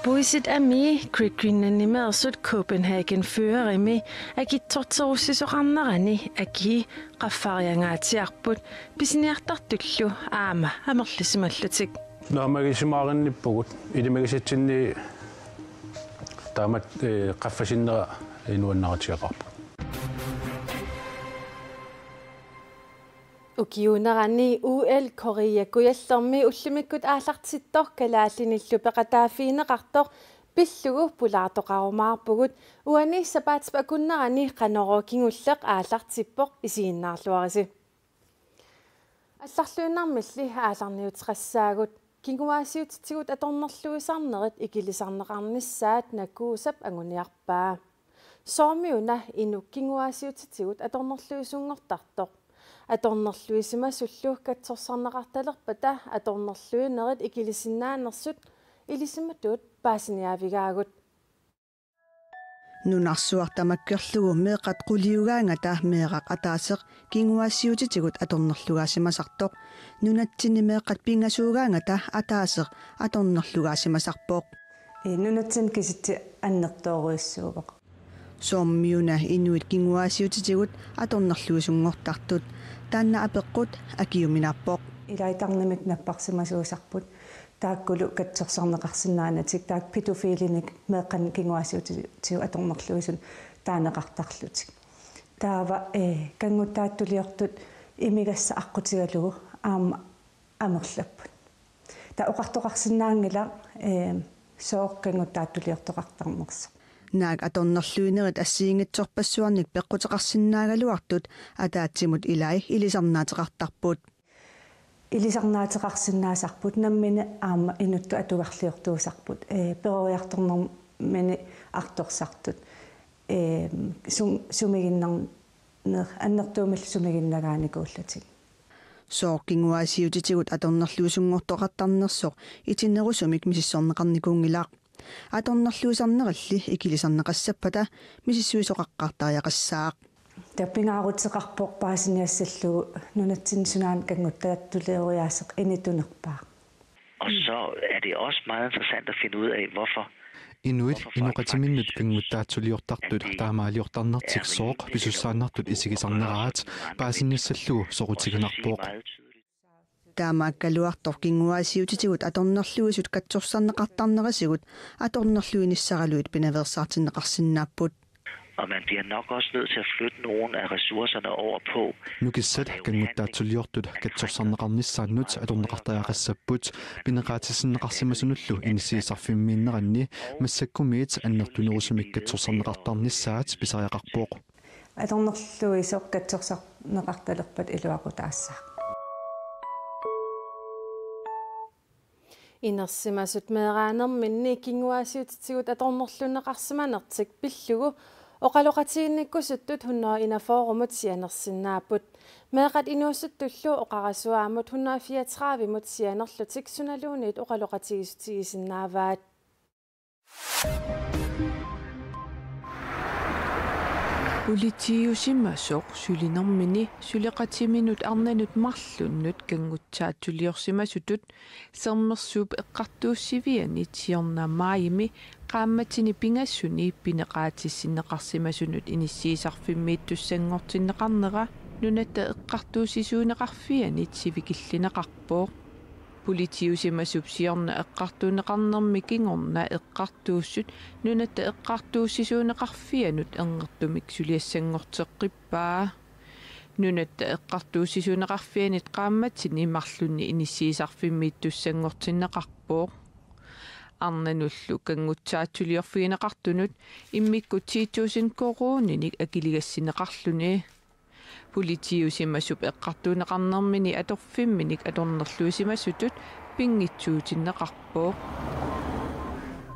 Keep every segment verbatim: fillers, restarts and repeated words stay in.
Uisit amii Great Greenlandimeersut Copenhagen Fyrimi akitsorterussisoqarnerani akii qaffariangaatsiarput pisiniartartullu aamma amerlisimallutik. Naammagisimaarinniippugut ilimagisatsinni taamatut, eh, qaffasinnera inuinnaritigaarput. Ukiuunerani U L Korea Kujallermi ullumikkut aallartittoq kalaallinillu peqataaffigineqartoq pillugu pulaartoqarumaarpugut, uani sapaatip akunnerani Qanorooq kingulleq aallartippoq, isiginnaarluarisi. Allarluinnarmilli aallarniuteqassaagut. Kinguaassiuutitigut atornerluisarnerit ikilisarneqarnissaat Nakuusap anguniarpaa. Soormi una inuk kinguaassiuutitigut atornerluisunngortartoq? Atornerluisimasullu katsorsarneqartalerpata atornerluinerit ikilisinnaanersut ilisimatuut paasiniaavigaagut. Nunarsuaq tamakkerlugu meeqqat quliugaangata meeraq ataaseq kinguaassiuutitigut atornerlugaasimasartoq. Nunatsinni meeqqat pingasuugaangata ataaseq atornerlugaasimasarpoq. Ee, nunatsinni kisitsisit annertoorujussuuvoq. Soormi una inuit kinguaassiuutitigut atornerluisunngortartut? Taanna apeqqut akiuminaappoq. Ilai tarnimik napparsimasuusarput. Taakkulu katsorsarneqarsinnaanatik, taakku pædofilinik meeqqanik kinguaassiuutitigut atornerluisunut taaneqartarlutik. Taava, eh, kannguttaatsuliortut imigassaq aqqutigalugu aamma amerlapput. Taava oqartoqarsinnaanngilaq, eh, sooq kannguttaatsuliortoqartarnersoq. Naak atornerluinerit assigiinngitsorpassuarnik peqquteqarsinnaagaluartut ataatsimut ilai ilisarnaateqartarput. Ilisarnaateqarsinnaasarput, nammineq aamma inuttut atugarliortuusarput, ee, peroriartornermini artorsartut, ee, sum-, sumiginnar-, ner-, annertuumillu sumiginnagaanikuullatik. Sooq kinguaassiuutitigut atornerluisunngortoqartarnersoq itinerusumik misissorneqarnikuunngilaq. Atornerluisarnerilli ikilisarneqassappata misissuisoqaqqaartariaqassaaq. Taava pingaaruteqarpoq paasiniassallugu nunatsinni sunaana kannguttaatsulioriaaseq initunerpaaq. Og så er det også meget interessant at finde ud af, hvorfor. Inuit inoqatiminnut kannguttaatsuliortartut taamaaliortarnertik sooq pisussaannartut isigisarneraat paasiniassallugu soqutiginarpoq. Taamaakkaluartoq kinguaassiuutitigut atornerluisut katsorsarneqartarnerisigut atornerluinissaraluit pinaveersaartinneqarsinnaapput. Og man bliver nok også nødt til at flytte nogle af ressourcerne over på. Nukissat kannguttaatsuliortut katsorsarneqarnissaannut atorneqartariaqassapput, pineqaatissinneqarsimasunullu inissiisarfimmiinneranni massakkumiit annertunerusumik katsorsarneqartarnissaat pisariaqarpoq. Atornerluisoq katsorsarneqartalerpat iluaqutaassaaq. Inersimasut meeraanerminni kinguaassiuutitigut atornerlunneqarsimanertik pillugu oqaloqatiginnikkusutut hundrede enogfyrremut sianersinnaapput. Meeqqat inuusuttullu oqarasuaammut hundrede fireogtredivemut sianerlutik sunaluunniit oqaloqatigiissutigisinnaavaat. Politiiusimasoq sulinermini suleqatiminut arnanut marlunnut kannguttaatsuliorsimasutut Sermersuup eqqartuussivianit siorna maajimi qaammatini pingasuni pineqaatissinneqarsimasunut inissiisarfimmiittussanngortinneqarnera Nunatta Eqqartuussisuuneqarfianit sivikillineqarpoq. Politiiusimasup siorna eqqartuunneqarnermi kingorna eqqartuussut Nunatta Eqqartuussisuuneqarfianut erngertumik suliassanngorteqqippaa. Nunatta Eqqartuussisuuneqarfianit qaammatini marlunni inissiisarfimmiittussanngortinneqarpoq. Arnanullu kannguttaatsuliorfigineqartunut immikkut ti tusind koruuninik akiligassinneqarluni. Politiiusimasup eqqartuunneqarnermini atorfimminik atornerluisimasutut pinngitsuutinneqarpoq.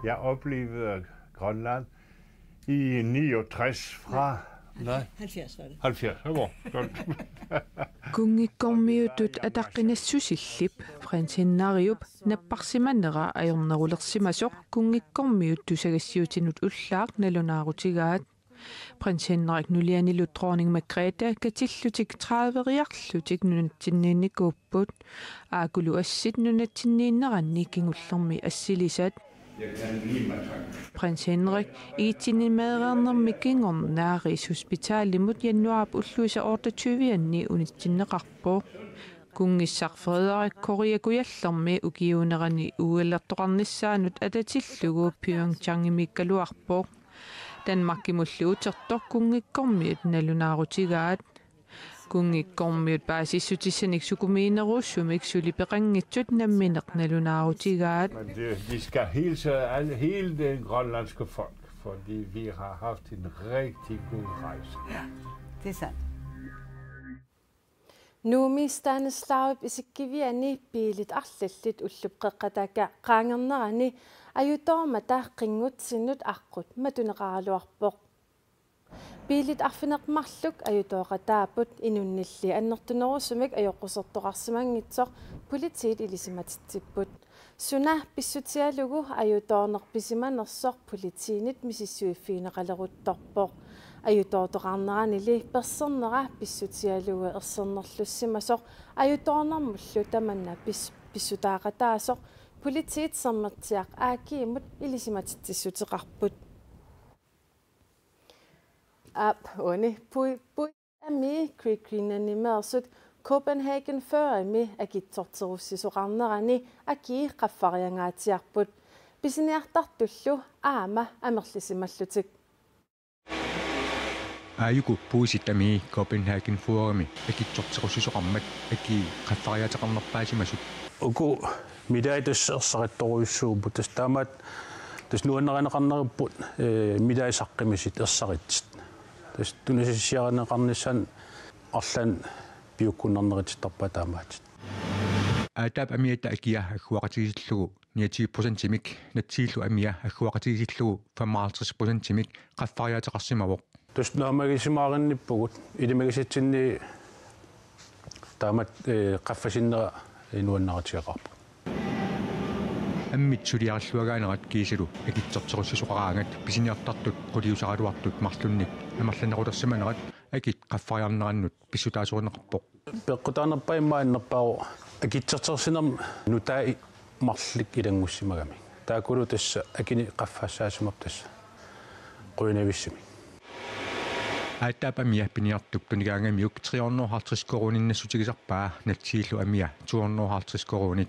Jeg oplevede Grønland i niogtres fra... Nej. Halvfjerds var det. Halvfjerds, ja, hvor? Kunngikkormiutut ataqqinassusillip Prins Henneriup napparsimanera ajornerulersimasoq kunngikkormiut tusagassiuutinut ullaaq nalunaarutigaat. Prins Henrik nulianilu dronning Margrethe katillutik tredive-riarlutik nunatsinniinnikuupput. Aakkulu assit nunatsinniinneranni kingullermi assilisat. Prins Henrik itsinnimeereernermi kingorna Rigshospitalimut januaarip ulluisa otteogtyve-anni unitsinneqarpoq. Kunngissaq Frederik Korea Kujallermi ukiuunerani ualertoqarnissaanut atatillugu Pyeongchangimiikkaluarpoq. Danmarkimullu utertoq kunngikkormiut nalunaarutigaat. Kunngikkormiut paasissutissanik sukumiinerusumik suli peqanngitsut nammineq nalunaarutigaat. Men de, de skal hilse alle, hele det grønlandske folk, fordi vi har haft en rigtig god rejse. Ja, det er sandt. Nuummi Stanislavip isikkiviani biilit arlallit ullup qeqqata qaangernerani ajutoormata qinngutsinnut aqqut matuneqaraluarpoq. Biilit arfineq-marluk ajutooqataapput, inunnilli annertunerusumik ajoqusertoqarsimanngitsoq politiit ilisimatitsipput. Suna pissutigalugu ajutoorneq pisimanersoq politiinit misissuiffigineqaleruttorpoq. Ajutoortoqarneranili persernera pissutigalugu ersernerlussimasoq ajutoornermullu tamanna pis-, pissutaaqataasoq politiit Sermitsiaq A G-mut ilisimatitsissuteqarput. Aap, uani pui-, pui-, amii Great Greenlandimeersut Copenhagen Fur-imi akitsorterussisoqarnerani akii qaffariangaatsiarput. Pisiniartartullu aamma amerlisimallutik. Aajuku puisit amii Copenhagen Fur-imi akitsorterussisoqarmat akii qaffariaateqarnerpaasimasut. Uku midai tassa ersarittorujussuupput, tassa taamaat tassa nuannarineqarnerupput, ee, midai saqqimisut ersaritsit. Tassa tunisassiarineqarnissaanut arlaannik piukkunnarnerutittarpaat taamaattut. Aataap amiata akia agguaqatigiissillugu niogtyve procentimik, natsiillu amia agguaqatigiissillugu femoghalvtreds procentimik qaffariaateqarsimavoq. Tassa naammagisimaaginnippugut, ilimagisatsinni taamatut, ee, qaffasinnera nuannaritigaqaarput. Ammit suliarilluagaanerat kiisalu akitsorterussisoqaraangat pisiniartartut quliusaraluartut marlunnik amerlanerulersimanerat akit qaffariarnerannut pissutaasorineqarpoq. Peqqutaanerpaat immaqa annerpaavoq akitsortersinermi nutaat marluk ilanngussimagami. Taakkulu tassa akinik qaffassaasimavoq tassa. Qujanavissumik. Aataap amia piniartup tunigaangamiuk tre hundrede og halvtreds koruuninik nassutigisarpaa, natsiillu amia to hundrede og halvtreds koruunit.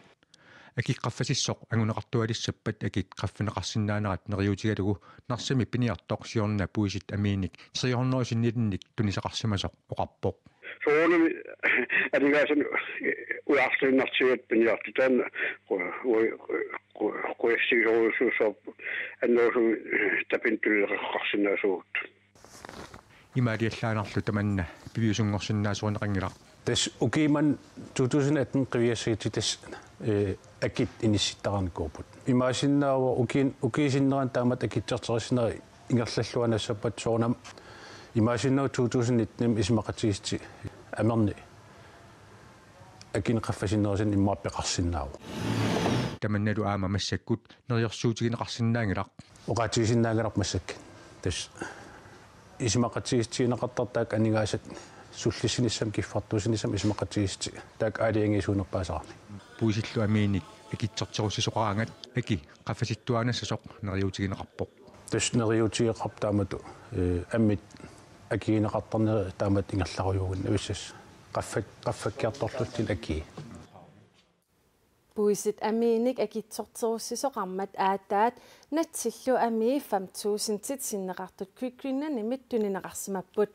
Akit qaffasissoq anguneqartualissappat akit qaffineqarsinnaanerat neriuutigalugu Narsami piniartoq siorna puisit amiinik tre hundrede sinnilinnik tunisaqarsimasoq oqarpoq. Soorunami aningaasanut ujartuinnartigut piniartut taanna qu-, qu-, qu-, qujassisorujussuussavarput annerusumik tapinnut tunineqarsinnaasugut. Imaaliallaannarlu tamanna piviusunngorsinnaasorineqanngilaq. Tassa ukiumut to tusind atten qiviassagutsigit tassa, ee, akit inissittaqarnikuupput. Imaassinnaavoq ukiun-, ukiup sinnerani taamatut akitsorterissinerit ingerlalluarnissappata soorunami imaassinnaavoq to tusind nitten isumaqatigiissutit amernik akinik qaffasinnerusuni immaqa peqarsinnaavoq. Tamannalu aamma massakkut neriorsuutigineqarsinnaanngilaq. Oqaatigisinnaanngilarput massakkut. Tassa isumaqatigiissutigineqartartut taakku aningaasat sullissinissamut kiffartuussinissamut isumaqatigiissutit taakku aalajangiisuunerpaasarami. Puisillu amiinik akitsorterussisoqaraangat aki qaffasittuaannassasoq neriuutigineqarpoq. Tassa neriuutigeqaarput taamatut, ee, ammit akigineqartarneri taamatut ingerlarujuugunnavissasoq. Qaffak-, qaffakkiartorlutik akii. Puisit amiinik akitsorterussisoqarmat aataat natsillu amii fem tusindit sinneqartut Great Greenlandimit tunineqarsimapput.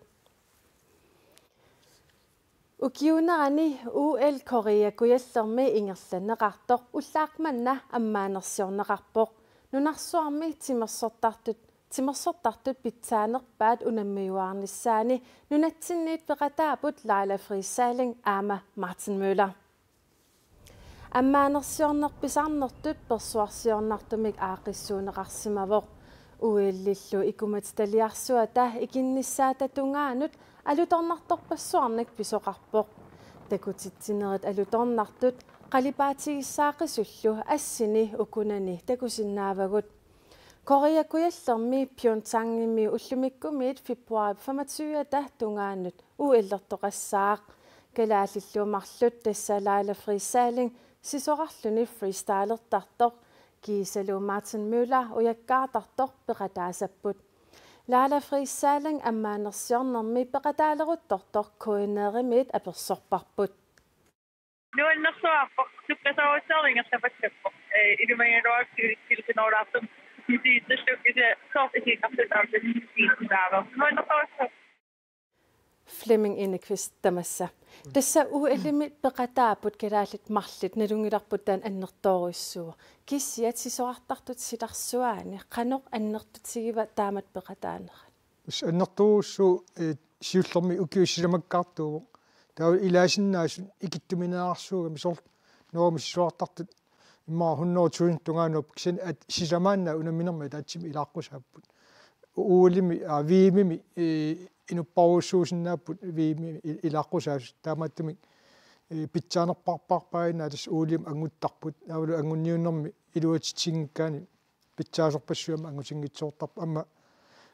Ukiuunerani O L Korea Kujallermi ingerlanneqartoq ullaaq manna ammaanersiorneqarpoq. Nunarsuarmi timersortartut, timersortartut pitsaanerpaat unammiuaarnissaanni nunatsinniit peqataapput Laila Frie Salling aamma Martin Møller. Ammaanersiornerput pisarnertut persuarsiornartumik aaqqissuunneqarsimavoq. O L-illu ikumatitaliarsuata ikinnissaata tungaanut alutornartorpassuarnik pisoqarpoq. Takutitsinerit alutornartut qalipaatigissaaqqisullu assini ukunani takusinnaavagut. Korea Kujallermi Pyeongchangimi ullumikkumiit februaarip femogtyve-ata tungaanut O L-ertoqassaaq. Kalaallillu marluk tassa Laila Frie Salling sisorarluni freestylertartoq. Kiisalu Martin Møller ujakkaartartoq peqataasapput. Laila Friis Salling ammaanersiornermi peqataaleruttortoq K N R-imiit apersorparput. Nuannersuarpoq, sukkasuurussaaringersapassappoq. Eh, ilumagigaluarput siulikkilluinnarlugu. Isiittussukkisa soorlu isiittartut aamma isiittussaavoq. Nuannersuarpoq. Flemming Enokvist tamassa. Tassa O L-imi peqataapput kalaallit marluk nalunngilarput taanna annertoorujussuuvoq. Kisiat sisorartartut silarsuaani qanoq annertutigiva taamatut peqataanerat? Tassa annertoorujussuuvoq, eh, siullermik ukiut sisamakkaartuuvoq. Taava ilaasinnaasut ikittumineqarsuugami soorlu Norgemi sisorartartut immaqa hundrede tusind tungaanut kisianni at sisamaannaat unamminermi ataatsimik ilaaqqusaapput. O L-imi, aa, V M-imi, eh, inupparujussuusinnaapput V M-imi i-, ilaaqqusaasut. Taamaattumik, eh, pitsaanerpaarpaarpaajunnaat tassa O L-imi annguttarput. Taavalu angunniunnermi iluatsitsinngikkaanni pitsaasorpassuit aamma angutinngitsoortarput. Aamma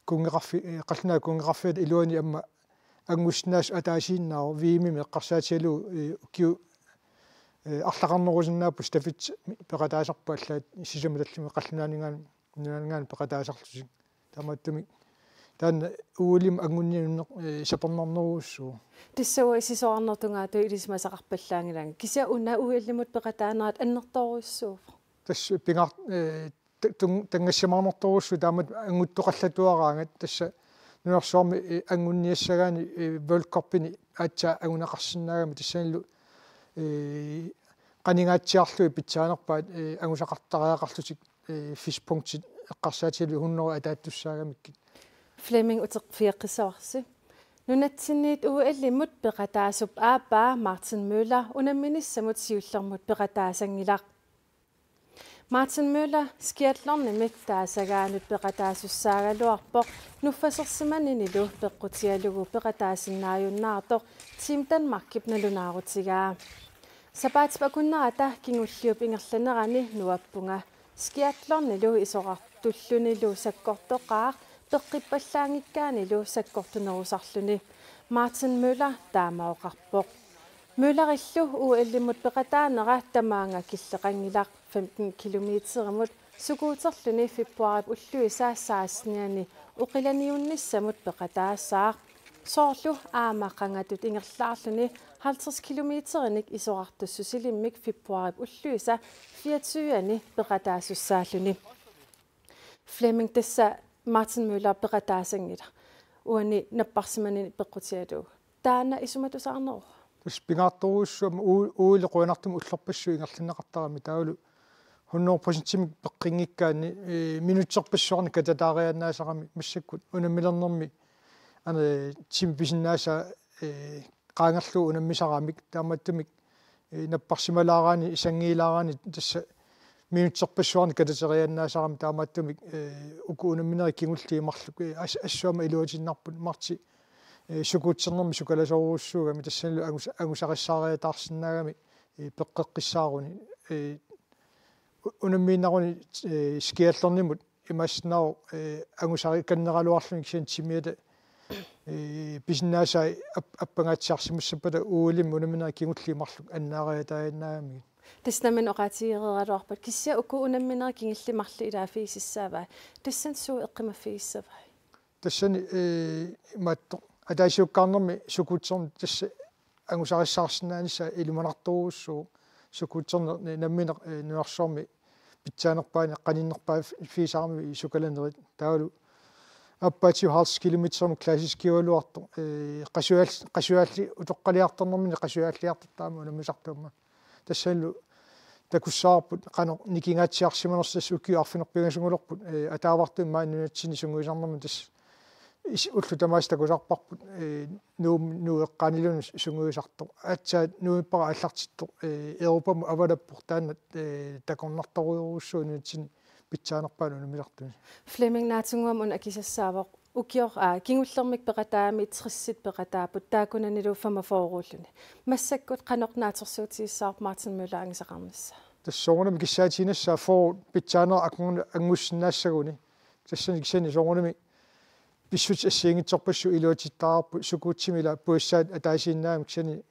kunngeqarfi-, eh, qallunaat kunngeqarfiata iluani aamma anngussinnaasut ataasiinnaavoq V M-imi eqqarsaatigalugu, eh, ukiut, eh, arlaqarnerusinnaapput stafetti peqataasarput allaat sisamat tallimat qallunaaninngaanniit, nunaanninngaanniit peqataasarlutik. Taamaattumik taanna O L-imi angunniunneq, eh, sapernarnerujussuuvoq. Tassa uanga sisorarnerup tungaatigut ilisimasaqarpallaanngilaanga. Kisianni una O L-imut peqataanerat annertoorujussuuvoq. Tassa pingaar-, eh, ta-, tun-, tanngassimaarnartorujussuuvoq taamatut annguttoqallatuaraangat tassa nunarsuarmi, eh, anngunniassagaanni, eh, World Cupini aatsaat anguneqarsinnaagami tassanilu, eh, qaningaatsiarlugit pitsaanerpaat, eh, angusaqartariaqarlutik, eh, fixpunktit eqqarsaatigalugit hundrede ataattussaagamikkit. Flemming, uterfigeqqissavarsi. Nunatsinniit O L-imut peqataasup aappaa Martin Møller unamminissamut siullermut peqataasanngilaq. Martin Møller skiathlonimik taasagaanut peqataasussaagaluarpoq nuffasersimaninilu peqqutigalugu peqataasinnaajunnaartoq Team Danmarkip nalunaarutigaa. Sapaatip akunnerata kingulliup ingerlanerani nuappunga. Skiathlonilu isorartullunilu sakkortoqaaq peqqippallaanngikkaanilu sakkortunerusarluni. Martin Møller taama oqarpoq. Møllerillu O L-imut peqataanera tamaanga killeqanngilaq, femten kilometerimut sukuuterluni februaarip ulluisa sekstenianni oqilaniunnissamut peqataasaaq. Soorlu aamma qangatut ingerlaarluni halvtreds kilometerinik isorartussusilimmik februaarip ulluisa fireogtyveani peqataasussaalluni. Flemming, tassa Martin Møller peqataasanngilaq uani napparsimanini peqqutigalugu. Taanna isumatusaarneruvoq? Tassa pingaartorujussuaq aamma O-, O L-i qujanartumik ullorpassuit ingerlanneqartarami taavalu hundrede procentimik peqqinngikkaanni, eh, minutserpassuarnik katataariaannaasarami massakkut unammilernermi, ane, timi pisinnaasaa, eh, qaangerlugu unammisaramik taamaattumik, eh, napparsimalaaraanni, sanngiilaaraanni tassa minutserpassuarnik katateriaannaasarami taamaattumik, eh, uku unamminerit kingulliit marluk, eh, as-, assut aamma iluatinnarput martsi, eh, sukuutsernermi sukalasoorujussuugami tassanilu angus-, angusarissaariataarsinnaagami, eh, peqqeqqissaaruni, eh, u-, unammiinnaruni, eh, skiathlonimut imaassinnaavoq, eh, angusarikanneraluarluni kisianni timiata, eh, pisinnaasaa ap-, appangaatsiarsimassappata O L-imi unamminerit kingulliit marluk annaariataajannaagamigit. Tassa nammineq oqaatigereeraluarpat kisianni uku unamminerit kingulliit marluk ilaaffigisassaavai. Tassani suut eqqimaffigissavai? Tassani, eh, imaattoq ataasiakkaarnermi sukuutserneq tassa angusarissaarsinnaanissaa ilimanartorujussuuvoq, sukuutserneq nammineq, eh, nunarsuarmi pitsaanerpaani qaninnerpaaffigisarami sukalanerit. Taavalu aappaatigut halvtreds kilometerimut klassiskiugaluartoq, eh, qasuaal-, qasuaalli-, utoqqaliartornermini qasuaalliartortarami unammisartut aamma. Tassanilu takussavarput qanoq nikingaatsiarsimanersoq, tassa ukiut arfineq-pingasungalerput, eh, ataavartumik maani nunatsinni sungiusarnermut tassa is-, ullut tamaasa takusarparput, eh, Nuup-, Nuup eqqaaniluunniit sungiusartoq. Aatsaat Nuumippara aallartittoq, eh, Europamut avalappoq, taanna, eh, takornartorujussuuvoq nunatsinni pitsaanerpaani unammisartuni. Flemming, naatsunnguamik una akisassaavoq. Ukioq, aa, kingullermik peqataammi tressit peqataapput, taakkunanilu femogfyrreulluni. Massakkut qanoq naatsorsuutigissavarput Martin Møller angisaqarnissaa? Tassa soorunami kissaatiginissaa fyrre pitsaanera akornanni angusinnaassaguni. Tassani kisianni soorunami pissutsit assigiinngitsorpassuit iluatsittariaqarput, sukuutsimik ila puissaat ataasiinnaammat kisianni,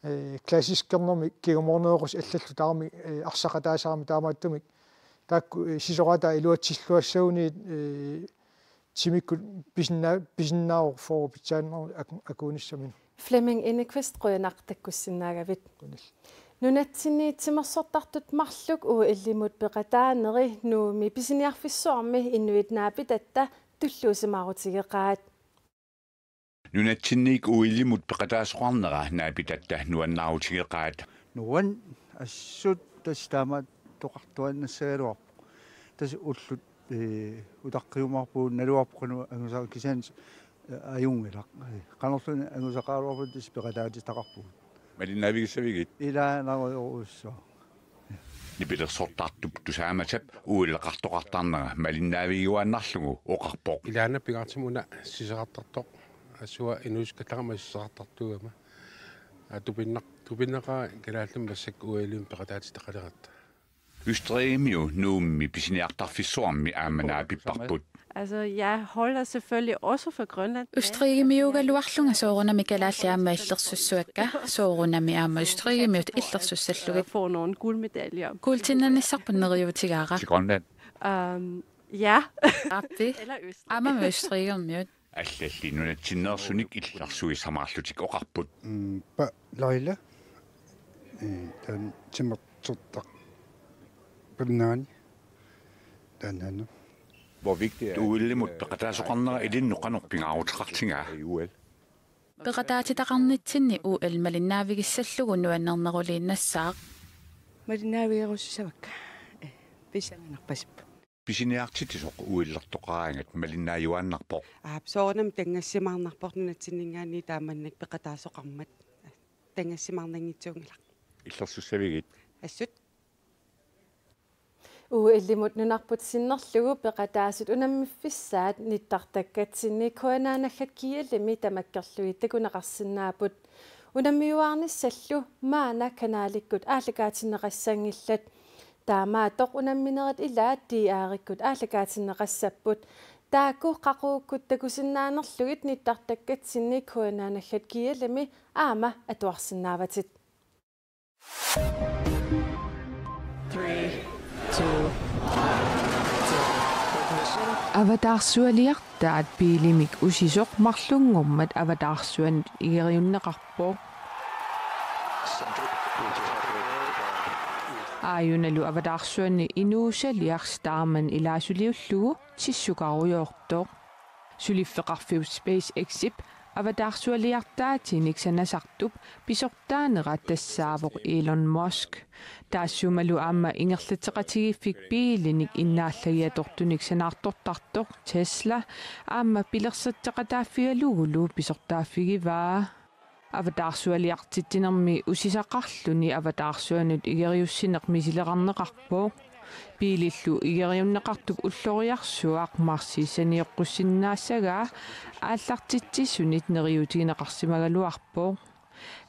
eh, klassiskernermi kingumoornerusoq allallu tamarmik, eh, arsaqataasarami taamaattumik, Taakku, eh, sisorata iluatsilluassaguni, eh, timikkut pisinna-, pisinnaavoq fyrre pitsaaneq ak-, akuunissamut. Flemming Enneqvist, qujanaq takkussinnaagavit. Qujanaq. Nunatsinni timersortartut marluk O L-imut peqataaneri Nuummi pisiniarfissuarmi inuit naapitatta tulluusimaarutigeqaat. Nunatsinniit O L-imut peqataasoqarnera naapitatta nuannaarutigeqaat. Nuann assut tassa taamaattoqartuaannassagaluarpoq. Tassa ullut, eh, utaqqiumaarpugut naluarpoq qanoq angusaqarnersoq kisianni, eh, ajunngilaq. Eh, qanorluunniit angusaqaraluarpat tassa peqataatitaqarpugut. Malinnaavigissavigit? Ilaanarujorujussuaq. Nipilersortartup tusaamasap O L-eqartoqartarnera malinnaavigiuaannarlugu oqarpoq. Ilaana pingaartumik una sisorartartoq, assut inuusuttuaqqamik sisorartartuugama. Aa, tupinnaq-, tupinneqaaq kalaallimmi massakkut O L-imut peqataatitaqaleratta. Østrigimiut Nuummi pisiniartarfissuarmi aamma naapipparput. Altså, jeg holder selvfølgelig også for Grønland. Østrigimiugaluarlunga soorunami kalaallit aamma illersussavakka, soorunami aamma Østrigimiut illersussallugit. Får nogle guldmedaljer. Kuultinnanissarput neriuutigaara. Til Grønland. Øhm, ja. Aappi. Eller Østrig. Aamma Østrigimiut. Allalli nunatsinneersunik illersuissamaarlutik oqarput. Mm, pa, Laila. Eh, taanna timersortaq pinnaani. Taannaana. Hvor vigtigt er O L-imut, øh, peqataasoqarnera ilinnut qanoq pingaaruteqartigaa? I O L. Peqataatitaqarnitsinni O L malinnaavigissallugu nuannerneruliinnassaaq. Malinnaavigerusussavakka. Eh, pissanganarpasippoq. Pisiniartitsisoq O L-ertoqaraangat malinnaajuaannarpoq. Aap, soorunami tanngassimaarnarpoq nunatsinninngaanniit taamannak peqataasoqarmat. Tanngassimaarnanngitsuunngilaq. Illersussavigit? Assut. O L-imut nunarput sinnerlugu peqataasut unammiffissaat nittartakkatsinni K N A-naggat G L-imi tamakkerlugit takuneqarsinnaapput. Unammiuaarnissallu maanna kanalikkut aallakaatinneqassanngillat. Taamaattoq unamminerit ilaat D R-ikkut aallakaatinneqassapput. Taakku qaqugukkut takusinnaanerlugit nittartakkatsinni K N A-naggat G L-imi aamma atuarsinnaavatit. Three, two, one, zero. Ignition. Avataarsualiartaat biilimik usisoq marlunngormat avataarsuanut igeriunneqarpoq. Aajunalu avataarsuani inuusaliaq Starman ilaasuliullugu sissukarujoortoq. Suliffeqarfiup SpaceX-ip avataarsualiartaatinik sanasartup pisortaanera tassaavoq Elon Musk. Taassumalu aamma ingerlatseqatigiiffik biilinik innaallagiatortunik sanaartortartoq Tesla aamma pilersateqataaffigalugulu pisortaaffigivaa. Avataarsualiartitsinermi usisaqarluni avataarsuanut igeriussineq misileqarneqarpoq. Biilillu igeriunneqartup ulloriarsuaq Marsip sanioqqussinnaassagaa aallartitsisunit neriuutigineqarsimagaluarpoq.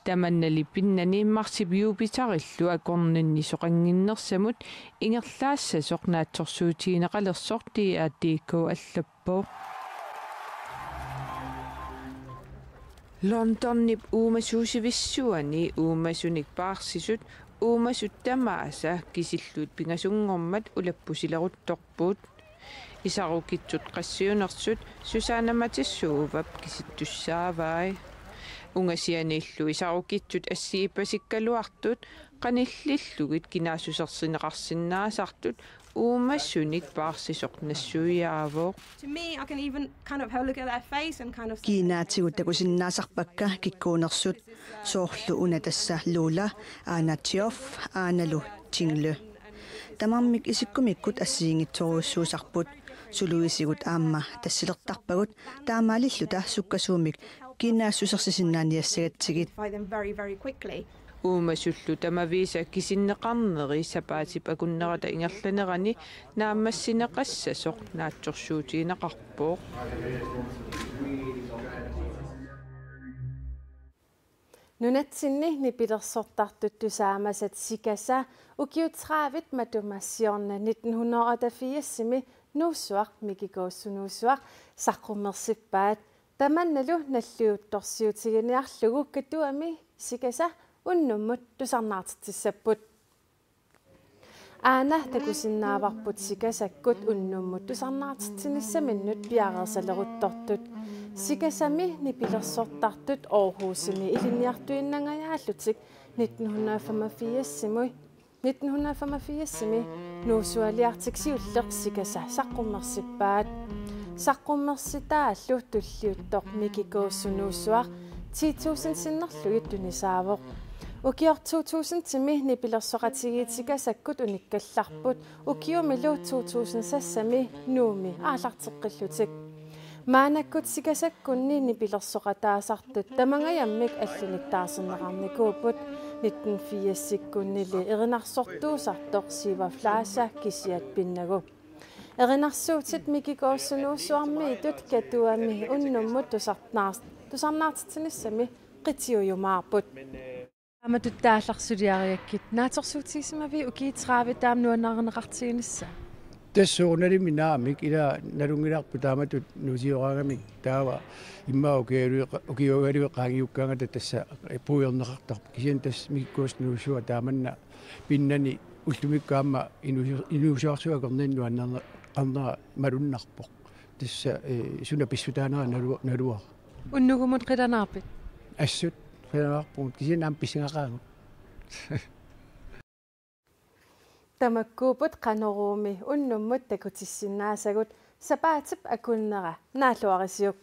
Tamannali pinnani Marsip Jupiterillu akornanni soqannginnersamut ingerlaassasoq naatsorsuutigineqalersoq D R D K allappoq. Londonip uumasuusivissuani uumasunik paarsisut uumasut tamaasa kisillugit pingasunngormat ulappusileruttorput. Isarukitsut qassiunersut Susanna Matisovap kisittussaavai. Ungasianiillu isarukitsut assigiippasikkaluartut qanillillugit kinaassusersineqarsinnaasartut uumasunik paarsisoq nassuiaavoq. To me, I can even kind of have a look at their face and kind of say, kiinaatigut takusinnaasarpakka kikkuunersut, soorlu una tassa Lula, aana Geoff, aanalu Jingle. Tamarmik isikkumikkut assigiinngitsorujussuusarput, suluisigut aamma tassilertarpagut, taamaalilluta sukkasuumik kinaassusersisinnaaniassagatsigit. Find them very, very quickly. Uumasullu tamaviisa kisinneqarneri sapaatip akunnerata ingerlanerani naammassineqassasoq naatsorsuutigineqarpoq. Nunatsinni nipilersortartut tusaamasat Sikasa ukiut tredive matuma siorna nitten hundrede og otteogfirsimi Nuussuaq, Mikiko Sunuussuaq, saqqummersippaat. Tamannalu nalliuttorsiutiginiarlugu Katuami Sikasa unnummut tusarnaartitsissapput. Aana takusinnaavarput Sikasakkut unnummut tusarnaartitsinissaminnut piareersaleruttortut. Sikasami nipilersortartut Aarhusimi ilinniartuinnangajaallutik nitten hundrede og femogfirsimi, nitten hundrede og femogfirsimi Nuussualiartik siulleq Sikasa saqqummersippaat. Saqqummersitaallu tulliuttoq Mikikuussut Nuussuaq ti tusind sinnerlugit tunisaavoq. Ukioq to tusindimi nipilersoqatigiit Sikasakkut unikkallarput ukiumilu to tusind seksimi Nuummi aallarteqqillutik. Maannakkut Sikasakkunni nipilersoqataasartut tamangajammik allinik taarserneqarnikuupput, nitten firsikkunnili erinarsortuusartoq Siva Fleischer kisiat pinnagu. Erinarsuutit Mikikuussut Nuussuarmiittut Katuami unnummut tusarnaar-, tusarnaartitsinissami qitiujumaarput. Taamatut taallarsuliariakkit naatsorsuutigisimavit ukiut tredive taama nuannarineqartiginissaa? Tassa soorunalimi naamik, ila nalunngilarput taamatut nuusioraangamik, taava immaqa ukiualu-, ukiualuit qaangiukkaangata tassa puigorneqartarpoq. Kisianni tassa Mikikuussut Nuussuaq taamanna pinnani ullumikkut aamma inuusio-, inuusuarsuarnik nuannerneqarnera malunnarpoq. Tassa, eh, suna pissutaanera nalu-, naluara. Unnugumut qilanaarpit? Assut qilanaarpugut, kisianni aamma pissangaqaagut. Tamakkuupput Qanoruumi unnummut takutissinnaasagut, sapaatip akunnera naalluarisiuk.